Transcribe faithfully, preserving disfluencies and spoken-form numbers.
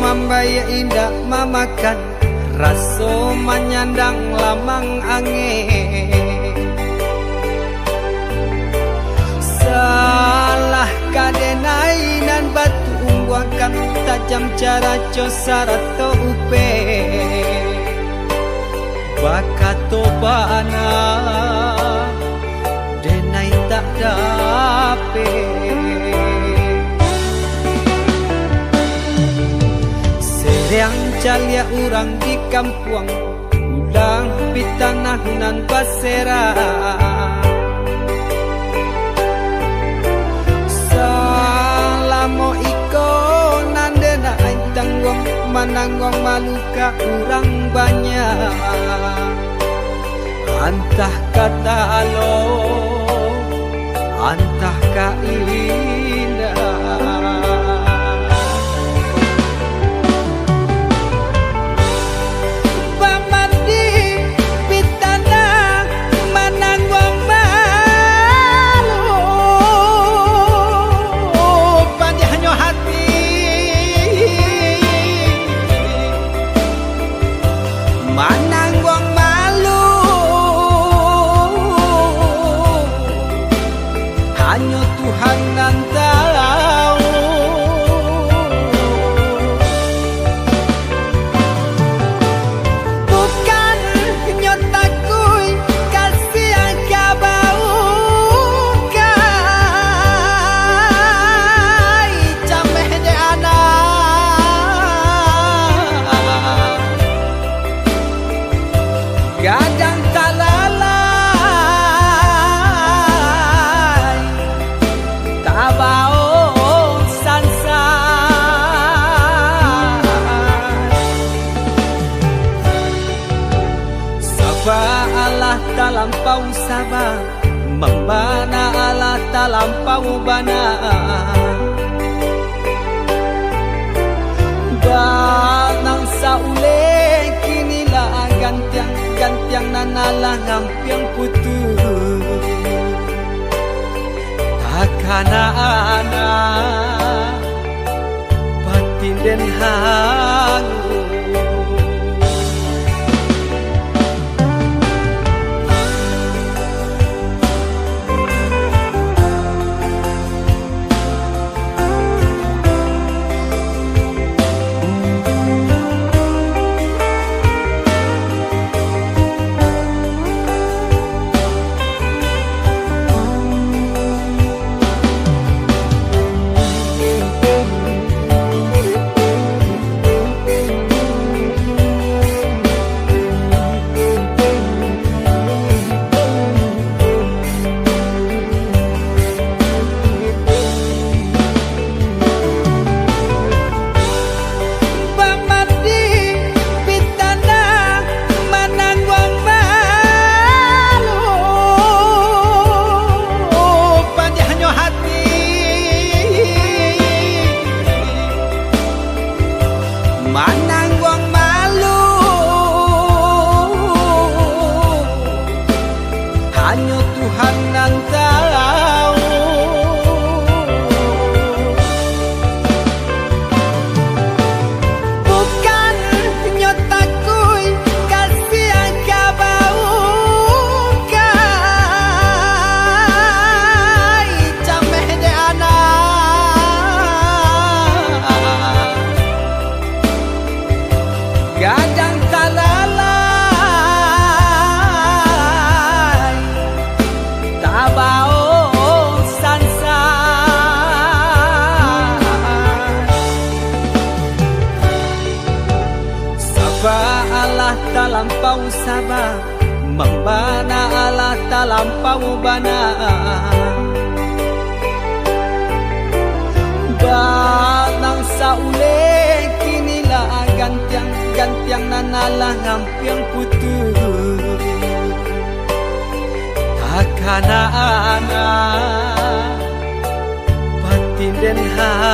Ambai indak mamakan, raso manyandang lamang angin. Salah ka denai nan batumbuakan, tajam caraco sarato upek. Bakato bana, denai tak dapek. Siriang caliak urang di kampuang, ulang pitanah nan baserak. Salamo iko nan denai tangguang, manangguang malu ka urang banyak. Antah ka talok, antah ka indak. Bamandi pitanah manangguang malu, padiahnyo hati manangguang malu. Hanyo Tuhan nan tahu. Bukannyo takuik, kasiah ka bau kai, cameh dek anak. Gadang talalai, tabao sansa. Saba alah talampau saba, mambana alah talampau bana. Banang sauleh kini lah gantiang, gantiang nan alah ngampiang putuih. Takana anak patinden hangu. Bamandi pitanah manangguang malu, padiahnyo hati manangguang malu. Hanyo Tuhan nan tahu. Bukannyo takuik, kasiah ka bau kai, cameh dek anak. Gadang talalai, tabao sansa. Saba alah talampau saba, mambana alah talampau bana. Banang sauleh kini lah gantiang, gantiang nan alah ngampiang putuih. Takana anak patinden ha